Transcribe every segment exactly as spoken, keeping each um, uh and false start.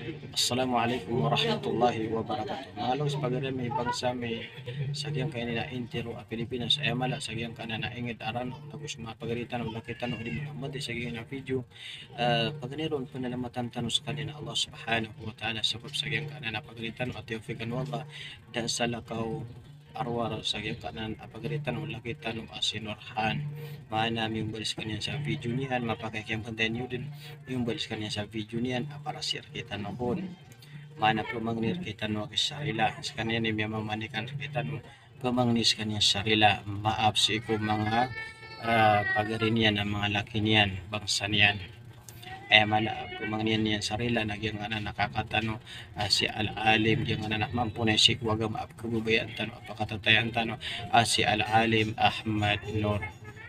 Assalamu alaikum warahmatullahi wabarakatuh. Manga loks, pagari ami, bangsa mi sa giyangkanan a intiro a Pilipinas, aya mala sa giyangkanan a inged a Ranaw, nago so manga pagari tano, laki tano, a di makamatay sa giyangkanan a video. Ah, pagari ron, panalamatan tano skaniyan a Allah subhanahu wa ta'ala, sabap sa giyangkanan a pagari tano a tiyawfiqan o Allah, da a salakaw a rowar sa giyangkanan a pagari tano, laki tano a si Nurhan. Maana miyombal skaniyan sa video niyan, mapakay kiyambantayan iyo den, miyombal skaniyan sa video niyan a para si rkitano kon. Maana pemangni rkitano a ki sa rila. Skaniyan i miyamamanikan rkitano, pemangni skaniyan sa rila. Maap sii ko manga, ah, pagari niyan a manga laki niyan, bangsa niyan. Aya mala a pemangni niyan sa rila na giyangkanan a kaka tano a si Al-Alim, giyangkanan a mamponay sii ko agama a pekababayaan tano a pekatatayaan tano a si Al-Alim Ahmad Nur.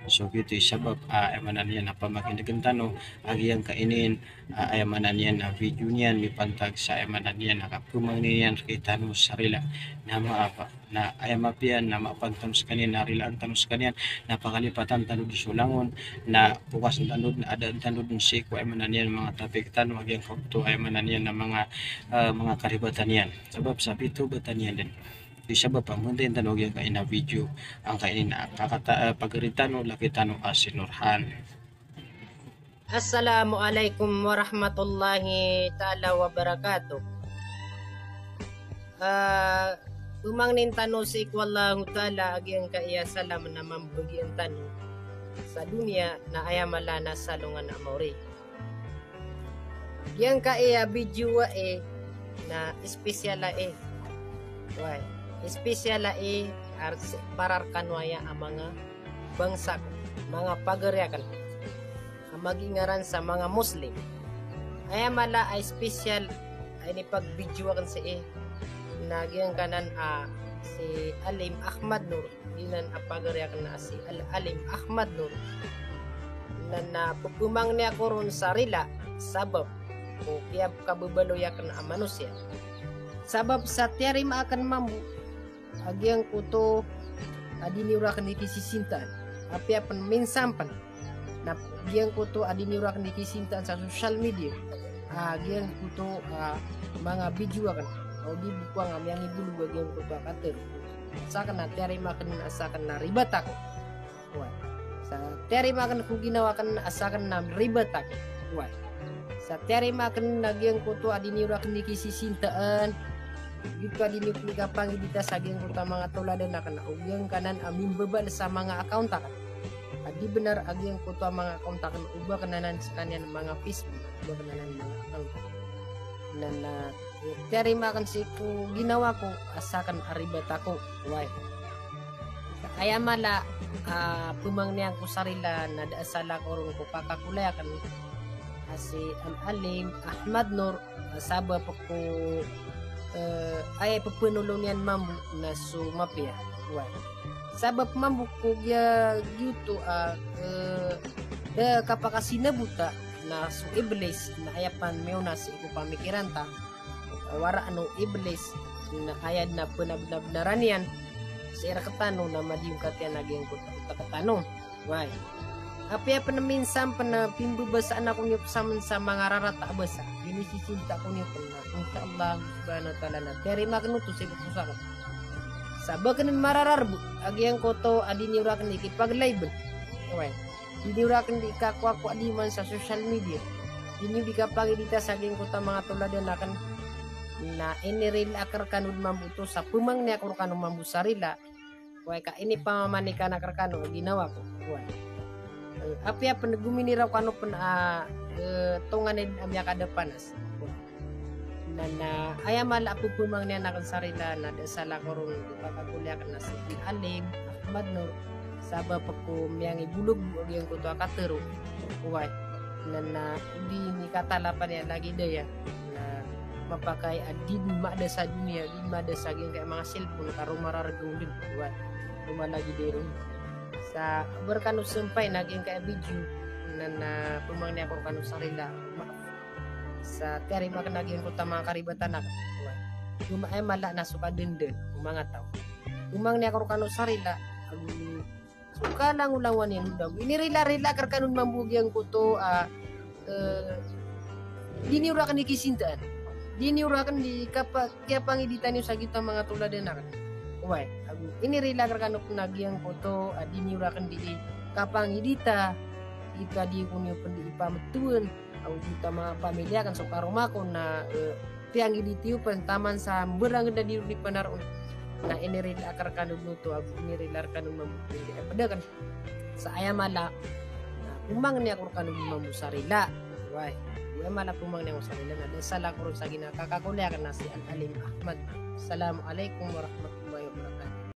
So giyoto i sabap a aya maana niyan a pamakinegen tano a giyangkanan a aya maana niyan a video niyan mipantag sa aya maana niyan a kapemangni niyan rkitano sa rila. Na maap a Na aya mapiya na maapan tano skaniyan, na rilaan tano skaniyan, na pakalipatan tano den so langon, na pokasen tano den, adaan tano den sii ko aya maana niyan manga topic tano a giyangkoto aya maana niyan na manga, eh, manga karibatan iyan. Sabap sa pitobatan iyan den. Di sabap a mantay tano a giyangkanan a video, angkanan a kakata, eh, pagari tano, laki tano a si Nurhan. Assalamu alaikum warahmatullahi taala wabarakatuh. Ah, pemangnin tano sii ko Allahu Taala a giyangkaya salam na mambagian tano sa doniya na aya mala na salongan a maori. Giyangkaya video ai na special ai. Wai, special ai, ar-, para rkano aya a manga bangsa ko, manga pagari aken a magingaran sa manga Muslim. Aya mala a special a inipagbidyo aken sii na giyangkanan a si Alim Ahmad Nur, giyanan a pagari aken a si Al-Alim Ahmad Nur. Na, na pepemangni ako ron sa rila, sabap ko kiyabkababaloy aken a manosiya. Sabap sa tiyarima aken mambo a giyangkoto a di niyo raken di kisisintaan. Apiya pen minsan pen na giyangkoto a di niyo raken di kisisintaan sa social media. A giyangkoto a manga video aken. O di bo ko anga miyangibolog a giyangkoto a kater. Saken na tiyarima aken a saken na ribat ako. Wai. Sa tiyarima aken ko ginawa aken a saken na ribat ako. Wai. Sa tiyarima aken na giyangkoto a di niyo raken di kisisintaan. Giyoto a di niyo pen di kapangidita sa giyangkoto a manga toladan aken o giyangkanan a mimbabal sa manga account aken. A di benar a giyangkoto a manga account aken o ba ken anan skaniyan manga Facebook, o ba ken anan manga account aken. Na, na tiyarima aken sii ko ginawa ko a saken a ribat ako. Wai. Aya mala a pemangni ako sa rila na da a salakaw ron ko kakakolay aken a si Al-Alim Ahmad Nur, a sabap ko, eh, aya pepenolon iyan mambo na so mapiya. Wai. Sabap mambo ko giya giyoto a, eh, da kapakasinabota na so Iblis na aya pen miyaona sii ko pamikiran ta. Wara ano Iblis na aya den a penabenabenaran iyan sii rektano na madiyongkat iyan a giyangkoto a otak tano. Wai. Apiya pen minsan pen na pimbabasaan ako niyo pen sa manga rarata a basa, inisisinta ako niyo pen na, insha Allah subhanahu wa ta'ala na tiyarima aken oto sii ko poso aken. Sa ba ken mararar bo a giyangkoto a di niyo raken di kipaglaiben. Wai. Di niyo raken di kakowa-kowa di man sa social media. Di niyo di kapangidita sa giyangkoto a manga toladan aken. Na inirila ako rekano mambo oto sa pemangni ako rekano mambo sa rila. Wai, ka inipamamanikan ako rekano a ginawa ko. Wai. Eh, apiya pen gominiraw kano pen a, eh, tonganay a miyakadapanas. Wai. Na, na aya mala a pepemangni aken sa rila na da a salakaw ron ko kakakolay aken a si Al-Alim Ahmad Nur, sabap ko miyangibolog bo a giyangkoto a kater o. Wai. Na, na di ni katalapan iyan lagid aya. Na mapakay a di den maada sa doniya, di den maada sa giyangkaya manga cellphone ka roma rargong den. Wai. Roma lagid aya ron. Sa ba rekano sempay na giyangkaya video na, na pemangni ako rekano sa rila. Maap. Sa tiyarima aken a giyangkoto a manga karibatan aken. Wai. Cuma aya mala na so kadenden o manga taw. Pemangni ako rekano sa rila, em, so kalangolangowan iyan o dago. Inirila-rila ako rekano mambo giyangkoto a, eh, di niyo raken di kisintaan. Di niyo rakn di kapa-, kiyapangiditan iyo sa giyoto a manga toladan akn. Oway, ago inirelak rkano pn a giyangkoto a di niyo rakn di, di kapangidita giyoto a di ko niyo pn di ipamtowan, ago giyoto a manga pamilya akn so karoma ko na, eh, piyangidit iyo pn taman sa mbarangd a di ron di panaroon. Na inirelak rkano oto ago inirelak rkano mambo, eh, pd akn sa aya mala na pmangni ako rkano mambo sa rila. Oway, aya mala pmangni ako sa rila na da a sala ko ron sa gina kakakoli akn na si Al-Alim Ahmad. Assalamu alaikum warahmatullahi wabarakatuh.